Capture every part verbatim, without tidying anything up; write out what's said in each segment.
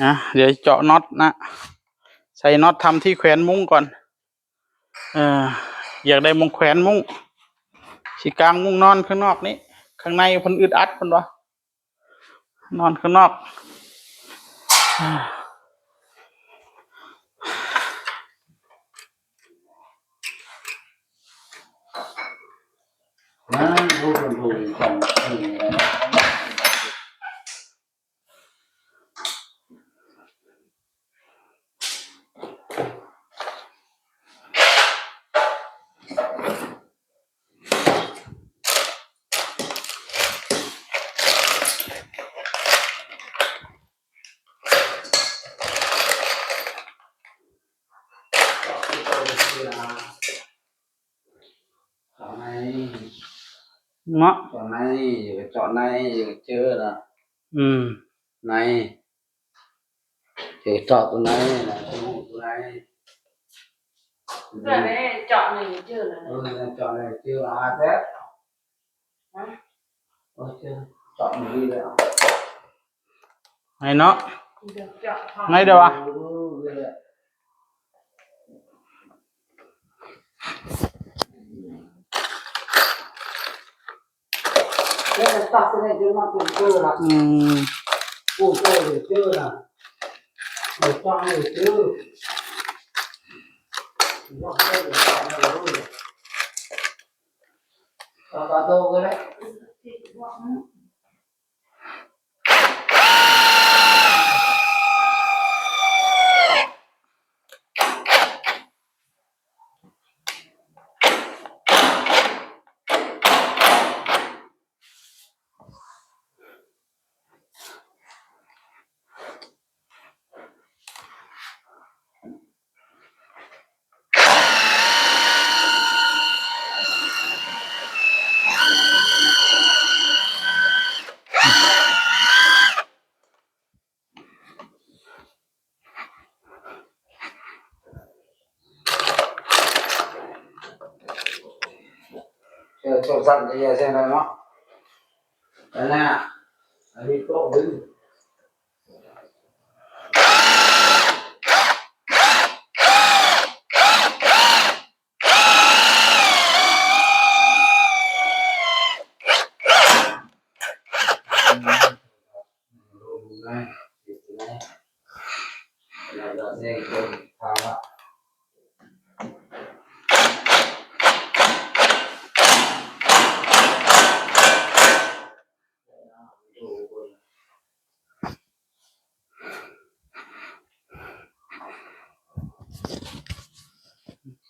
นะ เดี๋ยวเจาะน็อตนะ ใส่น็อตทำที่แขวนมุ้งก่อน เออ อยากได้มุ้งแขวนมุ้ง สิกางมุ้งนอนข้างนอกนี่ ข้างในเพิ่นอึดอัดเพิ่นว่า นอนข้างนอก เจาะใน เนาะ เจาะใน อย่าไปเจาะใน อย่าไปเจอนะ อืม ใน เจอเจาะตัวในนะ ตัวใน เจาะในเจอแล้วนะ เออ เจาะในเจออาแท้ ฮะ โอเค เจาะมือเลยอ่ะ ไหนเนาะ เดี๋ยวเจาะทอง ไหนเดี๋ยววะ เออ เนี่ยแหละ เนี่ยมันตัดไปไหนจนมันเป็นเจอละ อืม โอ้ เจอเลยเจอละ เดี๋ยวตัดเลยเจอ ว่าเจอเลย เอาปลาโตกันเลย เออ โทรศัพท์จะแย่ใช่ไหมเนาะ อันนั้นอ่ะ อันนี้โต๊ะดึง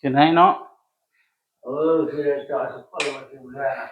เห็นไหมเนาะ เออ คือจะเอาสักคนมาดูแลนะ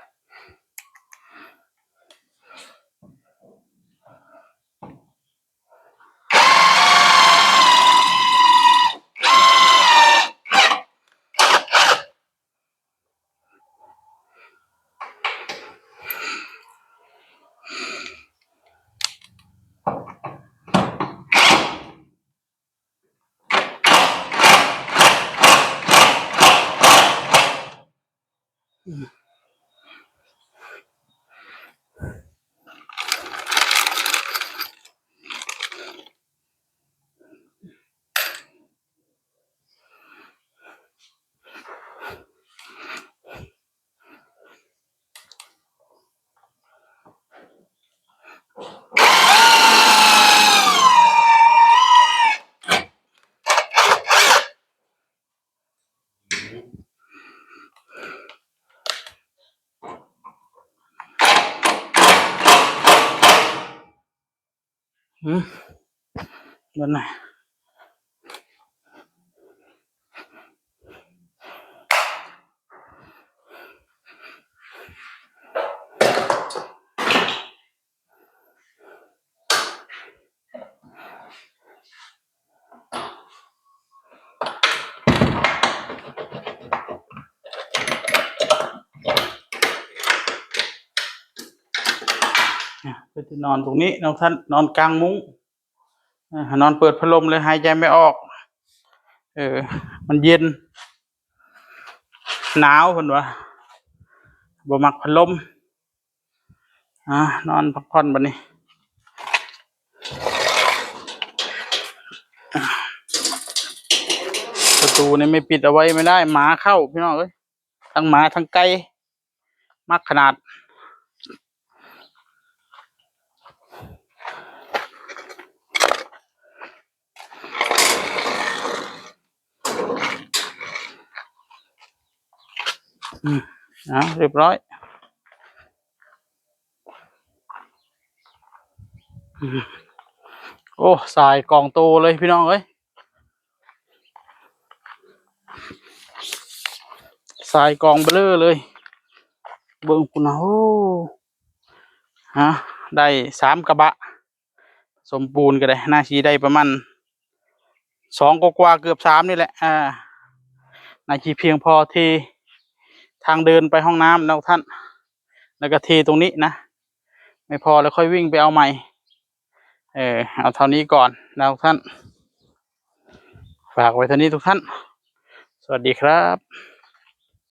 อืม เบิ่งนะ เนี่ย ก็จะนอนตรงนี้ นอนท่าน นอนกลางมุ้ง อ่า นอนเปิดพัดลมเลย หายใจไม่ออก เออ มันเย็น หนาวเพิ่นว่า บ่มักพัดลม อ่ะ นอนพักผ่อนบัดนี้ ตูนี่ไม่ปิดเอาไว้ไม่ได้ หมาเข้าพี่น้องเอ้ย ทั้งหมาทั้งไก่ มักขนาด อืม เอาเรียบร้อย อืม โอ้ สายกองโตเลยพี่น้องเอ้ย สายกองเบลอเลย เบิ่งพุ้นนะ โอ้ ฮะ ได้สามกระบะ สมปูนก็ได้ น่าสิได้ประมาณ สองกว่าๆ เกือบสามนี่แหละ อ่า น่าสิเพียงพอเททางเดินไปห้องน้ำนะทุกท่าน แล้วก็เทตรงนี้นะ ไม่พอแล้วค่อยวิ่งไปเอาใหม่ เออ เอาเท่านี้ก่อนนะทุกท่าน ฝากไว้เท่านี้ทุกท่าน สวัสดีครับ